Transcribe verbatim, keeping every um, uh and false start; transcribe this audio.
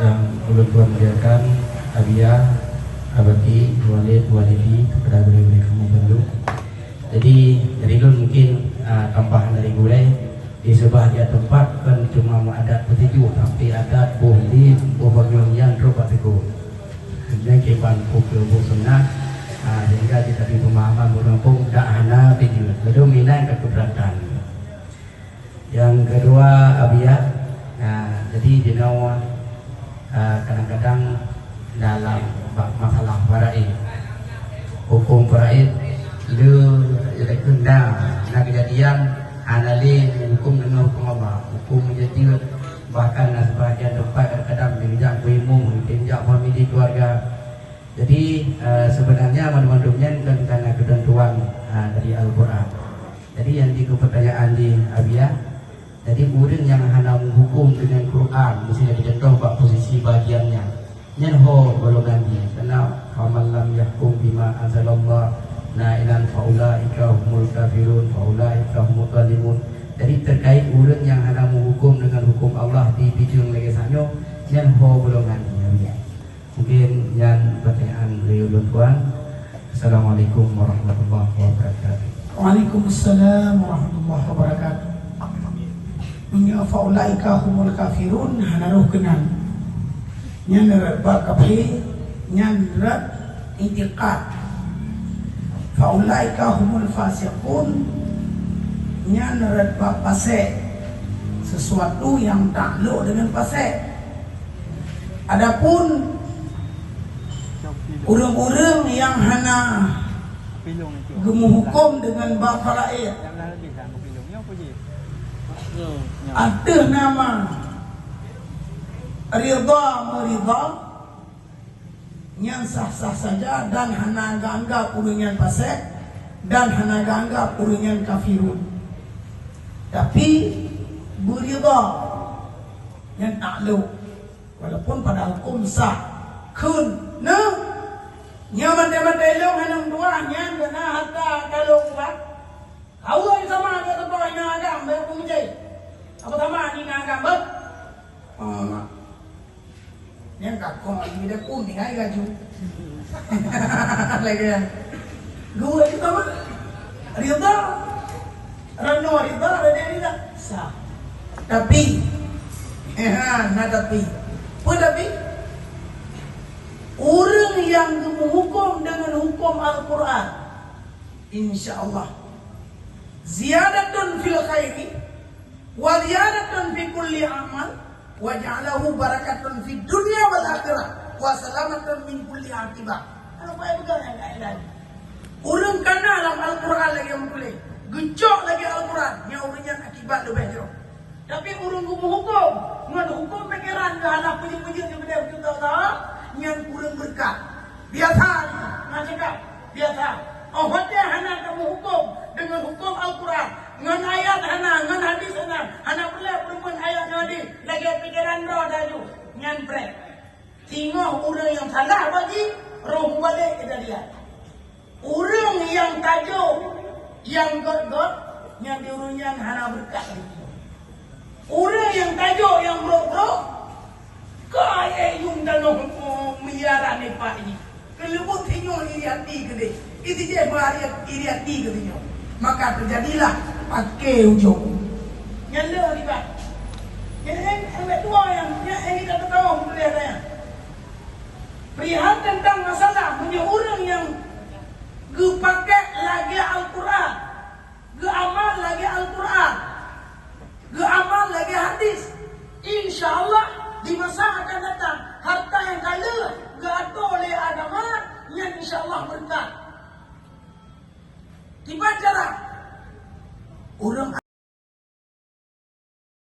Yang ulôn tuan muliakan, Abiya, Abati, Walid, Walidi, kepada gurée-gurée kamoe bandum. Jadi, dari lôn mungkin, ah, tambahan dari gurée, di seubah dia teumpat kon cuma meuadat peutuju, tapi adat boh li, boh bangion nyan trok bak teugok. Kemudian kiban pukul boh sunnah, ah, sehingga kita di pemahaman boh gampông dak hana video. Lalu minang ke keberatan. Yang kedua, Abiya, nah, jadi jinoe, ah, kadang-kadang dalam ba-, masalah faraid, hukum faraid, le, le, na, na kejadian hana lé hukum dengan hukum Allah, hukum menjadi, bahkan na sebahagian tempat kadang-kadang diinjak beuimum, diinjak famili keluarga. Jadi, eh, sebenarnya mandum-mandum nyan kan karena ketentuan, eh, dari Al-Quran. Jadi, yang jadi pertanyaan di Abiya, jadi ureuëng nyang hana meuhukum dengan Quran, misalnya contoh bak posisi bagian nyan, nyan ho golongan jih, karena faman lam yahkum bima anzalallah, nah, inan faulaika humul kafirun, faulaika humul zalimun. Jadi, terkait ureuëng nyang hana meuhukum dengan hukum Allah di bijeueng lagée sanyoe, nyan ho golongan jih, Abiya. Mungkin nyan pertanyaan dari ulôn tuan. Assalamualaikum warahmatullahi wabarakatuh. Waalaikumsalam warahmatullahi wabarakatuh. Meunyoe faulaika humul kafirun, hana roh keunan. Nyan rot bak kafé, nyan rot itikad. Faulaika humul fasiqun, nyan rot bak pasék. Sesuatu yang takluk dengan pasék. Adapun ureuëng-ureuëng nyang hana geumeuhukum deungon ba faraid ateueh nama ridha meuridha, nyan sah-sah saja dan hana geuanggab ureuëng nyan pasék dan hana geuanggab ureuëng nyan kafirun. Tapi beuridha nyan takluk. Walaupun pada hukum sah. Kheun, nah, nyoe maté-maté lôn hana meutuah nyan keunan hareuta ka lôn ubah. Awai sama ada tempat ina agam, baik pun je. Apa sama ni na agam, bah? Ah, nyan ka kong lagi dah kuning ai laju. Lagi ya. Dua juta mah. Ridha. Rano ridha, rano ridha. Sah. Tapi, eh, ha, na tapi. Apa tapi? Ureuëng nyang geumeuhukum deungon hukum Al-Quran, insya Allah, ziyadatun fil khairi, wa ziyadatun fi kulli amal, wa ja'alahu barakatun fid dunya wal akhirah, wa salamatun min kulli aqibah. Kalau pakai pegang yang lain-lain. Ureuëng kana lam Al-Quran lagée meutuléh, geucok lagée Al-Quran, nyang ureuëng nyan akibat leubeh jroh. Tapi ureuëng geumeuhukum ngon hukum pikeran geuh hana peujeuet-peujeuet di bidang juta tahu, nyan ureuëng beureukat. Biasa na cakap, biasa. Oh watée hana kamu hukum deungon hukum Al-Quran, ngon ayat hana, ngon hadis hana, hana peureulée peureumeun ayat ngon hadis, lagée pikeran droe laju, nyan preh. Singoh ureuëng nyang salah bagi roh mubalek keujadian. Ureuëng nyang tajok, nyang gét-gét, nyang di ureuëng nyan hana beureukat lagi. Ureuëng nyang tajok, nyang brok-brok, ka ayek yum tanoh, oh, miliaran ipak jih. Keuleubut sinyoe iri hati keudeh. Iri jih meuari iri hati keu sinyoe. Maka teujadilah paké ujong. Nyan le ribat. Nyan, nyan, nyan dua nyang, nyan, nyan kita tahu kuliah saya. Perihal tentang masalah meunyoe ureuëng nyang geupakék lagée Al-Quran, geuamal lagée Al-Quran, geuamal lagée hadis, insya Allah di masa akan datang harta nyang ka lheueh geuatur lé agama nyan insya Allah beureukat. Kiban cara? Ureuëng